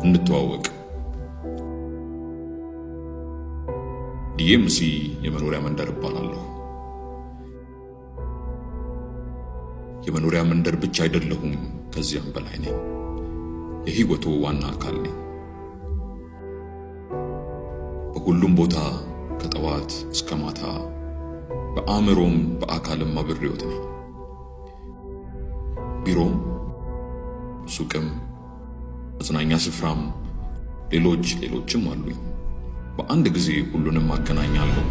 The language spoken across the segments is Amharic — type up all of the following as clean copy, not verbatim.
እንተዋወቅ። ዲኤምሲ የመኖሪያ መንደር እባላለሁ። የመኖሪያ መንደር ብቻ አይደለሁም፣ ከዚያም በላይ ነኝ። የህይወቱ ዋና አካል ነኝ። በሁሉም ቦታ ከጠዋት እስከ ማታ በአእምሮም በአካልም አብሬዎት ነኝ። ቢሮም፣ ሱቅም፣ መዝናኛ ስፍራም ሌሎች ሌሎችም አሉኝ። በአንድ ጊዜ ሁሉንም አገናኛለሁ።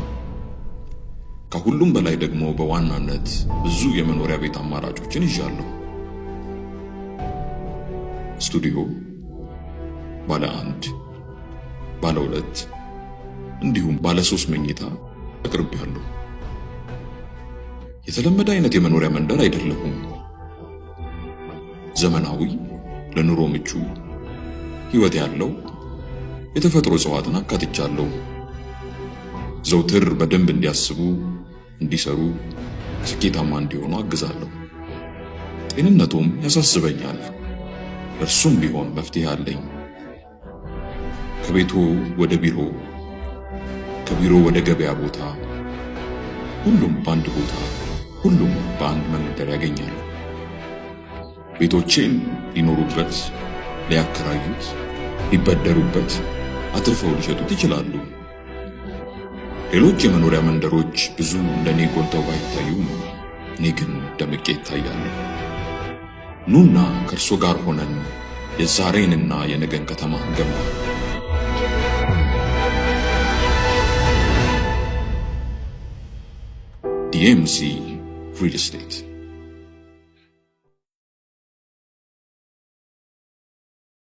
ከሁሉም በላይ ደግሞ በዋናነት ብዙ የመኖሪያ ቤት አማራጮችን ይዣለሁ። ስቱዲዮ፣ ባለ አንድ፣ ባለ ሁለት እንዲሁም ባለ ሶስት መኝታ አቅርቤያለሁ። የተለመደ አይነት የመኖሪያ መንደር አይደለሁም። ዘመናዊ፣ ለኑሮ ምቹ፣ ህይወት ያለው የተፈጥሮ እጽዋትን አካትቻለሁ። ዘውትር በደንብ እንዲያስቡ፣ እንዲሰሩ፣ ስኬታማ እንዲሆኑ አግዛለሁ። ጤንነቱም ያሳስበኛል። እርሱም ቢሆን መፍትሄ አለኝ። ከቤቱ ወደ ቢሮ፣ ከቢሮ ወደ ገበያ ቦታ፣ ሁሉም በአንድ ቦታ፣ ሁሉም በአንድ መንደር ያገኛሉ። ቤቶቼን ሊኖሩበት፣ ሊያከራዩት፣ ሊበደሩበት፣ አትርፈው ሊሸጡት ይችላሉ። ሌሎች የመኖሪያ መንደሮች ብዙ እንደኔ ጎልተው ባይታዩም እኔ ግን ደምቄ ይታያለሁ። ኑና ከእርሶ ጋር ሆነን የዛሬንና የነገን ከተማ እንገንባ። ዲኤምሲ ሪል ስቴት።